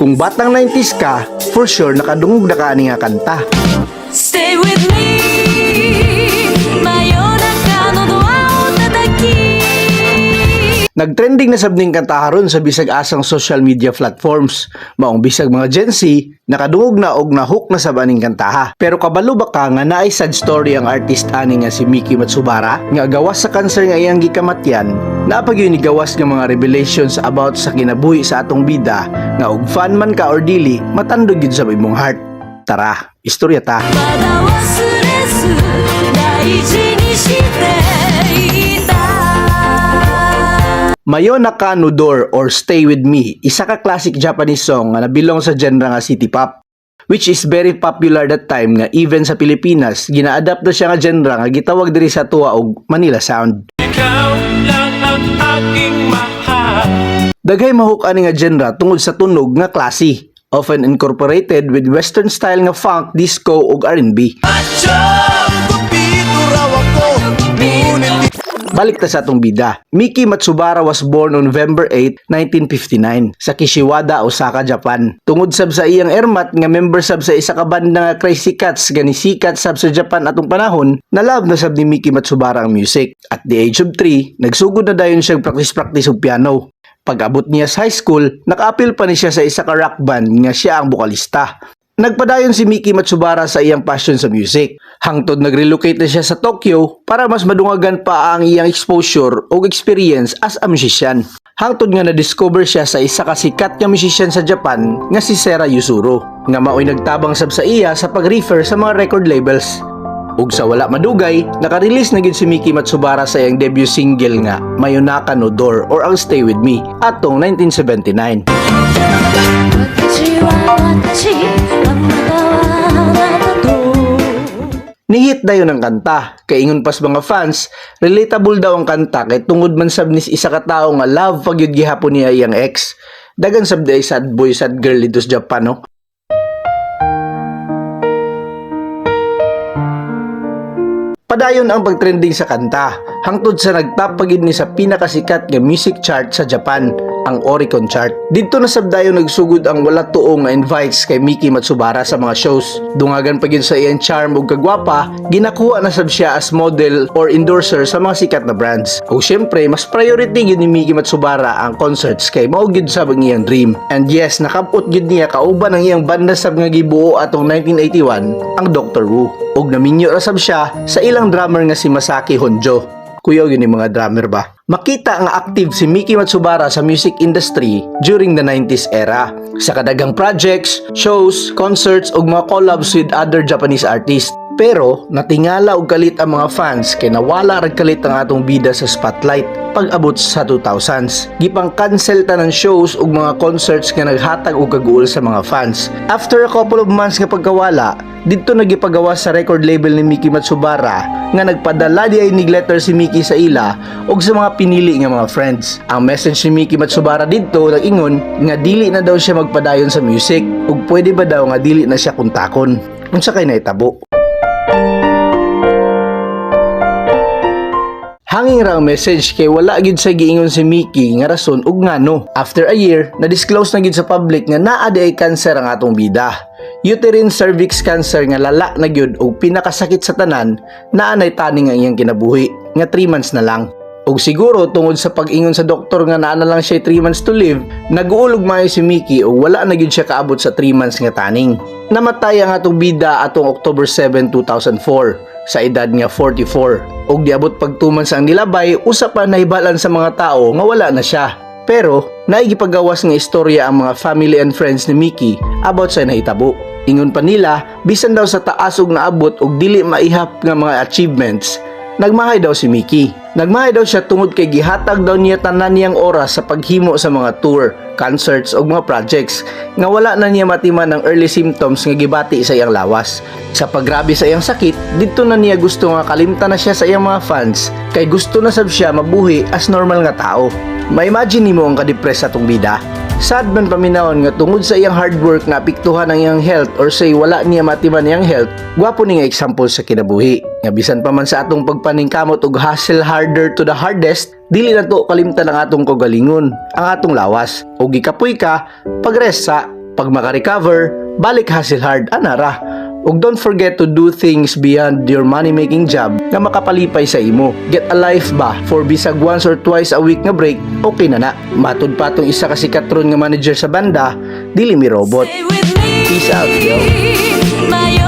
Kung batang 90s ka, for sure nakadungog na ka ani nga kanta. Stay with me. 真夜中のドアを叩き Nagtrending na sab ning kanta karon sa bisag asang social media platforms. Maong bisag mga Gen Z, nakadungog na og nahook na sab aning kantaha. Pero kabalo ba ka nga naay sad story ang artist ani nga si Miki Matsubara nga gawas sa cancer nga iyang gikamatyan, naa pa gyud ni gawas nga mga revelations about sa kinabuhi sa atong bida nga og fan man ka or dili, matandog gyud sa imong heart. Tara, istorya ta. まだ忘れず大事にしていた Mayonaka no Door or Stay With Me, isa ka classic Japanese song nga nabilong sa genre nga city pop, which is very popular that time nga even sa Pilipinas, gina-adapt na siya nga genre nga gitawag diri sa tuwa og Manila Sound. Ikaw lang ang aking mahal. Daghay mahook ani nga genre tungod sa tunog nga classy, often incorporated with western style nga funk, disco ug R&B. Macho, Pupito raw ako. Ngunit Balik ta sa atong bida. Miki Matsubara was born on November 8, 1959 sa Kishiwada, Osaka, Japan. Tungod sab sa iyang ermat nga member sab sa isa ka banda nga Crazy Cats nga nisikat sab sa Japan atong panahon, na-love na sab ni Miki Matsubara ang music. At the age of 3, nagsugod na dayon siya practice-practice og piano. Pag-abot niya sa high school, naka-apil pa ni siya sa isa ka rock band nga siya ang bokalista. Nagpadayon si Miki Matsubara sa iyang passion sa music. Hangtod nag-relocate na siya sa Tokyo para mas madungagan pa ang iyang exposure o experience as a musician. Hangtod nga na-discover siya sa isa ka sikat nga musician sa Japan nga si Sera Yuzuru, nga maoy nagtabang sab sa iya sa pag-refer sa mga record labels. Ug sa wala madugay, naka-release na gyud si Miki Matsubara sa iyang debut single nga Mayonaka no Door or ang Stay With Me atong 1979. 私は私あなたはあなたと Nihit dayon ang kanta. Kay ingon pas mga fans, relatable daw ang kanta kay tungod man sab ni isa ka tawo nga love pa gyud gihapon niya iyang ex. Dagan sab day sad boy, sad girl dito sa Japan, no? Padayon ang pagtrending sa kanta, hangtod sa nagtop pa gyud ni sa pinakasikat nga music chart sa Japan, ang Oricon chart. Didto na sab dayon nagsugod ang wala tuo nga invites kay Miki Matsubara sa mga shows. Dungagan pa gyud sa iyang charm ug kagwapa, ginakuha na sab siya as model or endorser sa mga sikat na brands. Ug syempre, mas priority gyud ni Miki Matsubara ang concerts kay mao gyud sab ang iyang dream. And yes, nakabot gyud niya kauban ang iyang banda sab nga gibuo atong 1981, ang Dr. Wu. Ug naminyo ra sab siya sa ilang drummer nga si Masaki Honjo. Kuyaw yun yung mga drummer ba? Makita nga active si Miki Matsubara sa music industry during the 90s era. Sa kadaghang projects, shows, concerts ug mga collabs with other Japanese artists. Pero natingala og kalit ang mga fans kay nawala rag kalit ang atong bida sa spotlight pag-abot sa 2000s. Gipang-cancel tanan shows ug mga concerts nga naghatag og kaguol sa mga fans. After a couple of months nga pagkawala, didto nagipagawa sa record label ni Miki Matsubara nga nagpadala di ay nig letter si Miki sa ila ug sa mga pinili nga mga friends. Ang message ni Miki Matsubara didto nag-ingon nga dili na daw siya magpadayon sa music ug pwede ba daw nga dili na siya kontakon. Unsa kay nahitabo? Hanging ra ang message kay wala gyud sa giingon si Miki nga rason ug ngano. After a year, na-disclose na gyud sa public nga naa di ay cancer ang atong bida. Uterine cervix cancer nga lala na gyud ug pinakasakit sa tanan, naa nay taning ang iyang kinabuhi nga 3 months na lang. Ug siguro tungod sa pag-ingon sa doktor nga naa na lang siya 3 months to live, nag-uulog maayo si Miki ug wala na gyud siya kaabot sa 3 months nga taning. Namatay ang atong bida atong October 7, 2004 sa edad nga 44. Ug diabot pagtuman sa ang nilabay, usa pa nahibalan sa mga tao nga wala na siya. Pero naigipagawas nga istorya ang mga family and friends ni Miki about sa nahitabo. Ingon pa nila, bisan daw sa taas ug naabot og dili maihap nga mga achievements, nagmahay daw si Miki. Nagmahay daw siya tungod kay gihatag daw niya tanan niyang oras sa paghimo sa mga tour, concerts ug mga projects nga wala na niya matiman ang early symptoms nga gibati sa iyang lawas. Sa paggrabe sa iyang sakit, didto na niya gusto nga kalimtan na siya sa iyang mga fans kay gusto na sab siya mabuhi as normal nga tao. Ma-imagine nimo ang kadepress sa atong bida. Sad man paminawon nga tungod sa iyang hard work na apektuhan ang iyang health or say wala niya matiman iyang health, gwapo ni nga example sa kinabuhi. Nga bisan pa man sa atong pagpaningkamot og hustle harder to the hardest, dili na to kalimtan ang atong kaugalingon, ang atong lawas. Og gikapoy ka, pagrest sa. Pag maka-recover, balik hustle hard, anara. Ug don't forget to do things beyond your money-making job nga makapalipay sa imo. Get a life ba for bisag once or twice a week nga break, okay na na. Matud pa tong isa ka sikat ron nga manager sa banda, dili mi robot. Stay with me. Peace out, yo. 真夜